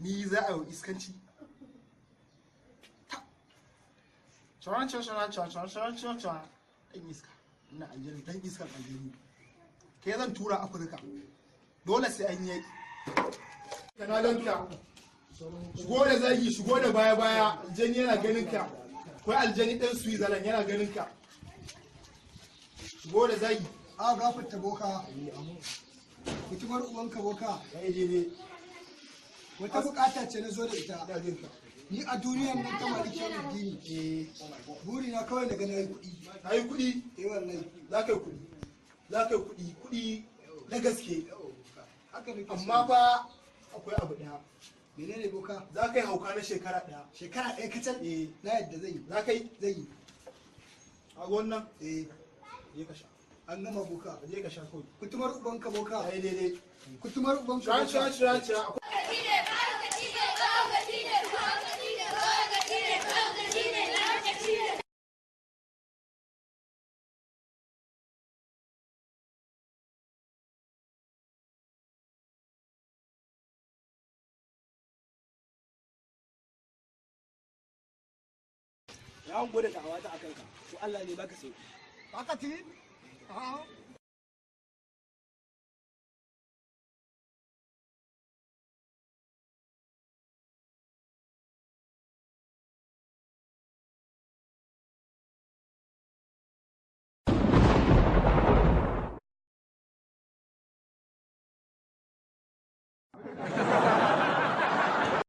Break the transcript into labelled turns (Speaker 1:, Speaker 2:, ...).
Speaker 1: Ni za a yi iskanci. Tsoron tsoron tsoron tsoron tsoron tsoron. Dan iska. Ina aljani, dan iskan aljani. Ke zan tura Afirka. Dole sai an yi. Kana ganka. Shigo da zagi, shigo da baya baya, aljani yana ganin ka. Akwai aljani dan Switzerland yana ganin ka. Shigo da zagi.
Speaker 2: A gafarta boka. Kutumar uwanka boka.
Speaker 1: Ya yi daidai.
Speaker 2: Wata bukata ce na zo da ita.
Speaker 1: Ina jin ka.
Speaker 2: Ni a duniyar nan ta malikin addini.
Speaker 1: Eh,
Speaker 2: Burina kawai na ga na yi kuɗi.
Speaker 1: ka yi kuɗi,
Speaker 2: Eh wallahi.
Speaker 1: za ka yi kuɗi. Za ka yi kuɗi, kuɗi na gaske.
Speaker 2: Haka nake so.
Speaker 1: Amma fa akwai abu ɗaya.
Speaker 2: Menene boka?
Speaker 1: Za ka yi hauka na shekara ɗaya.
Speaker 2: Shekara ɗaya kacal?
Speaker 1: Eh.
Speaker 2: Na yadda zai yi.
Speaker 1: Za ka yi?
Speaker 2: Zai yi.
Speaker 1: A wannan?
Speaker 2: Eh.
Speaker 1: Je ka sha.
Speaker 2: An gama boka.
Speaker 1: Je ka sha kawai.
Speaker 2: Kutumar ubanka boka.
Speaker 1: Ya yi daidai.
Speaker 2: Kutumar ubanka
Speaker 1: Shira,
Speaker 2: boka.
Speaker 1: shira, shira, shira.
Speaker 3: Ya gode da awata a kanka, to Allah ne baka sauki.
Speaker 2: Haka ti? A'a.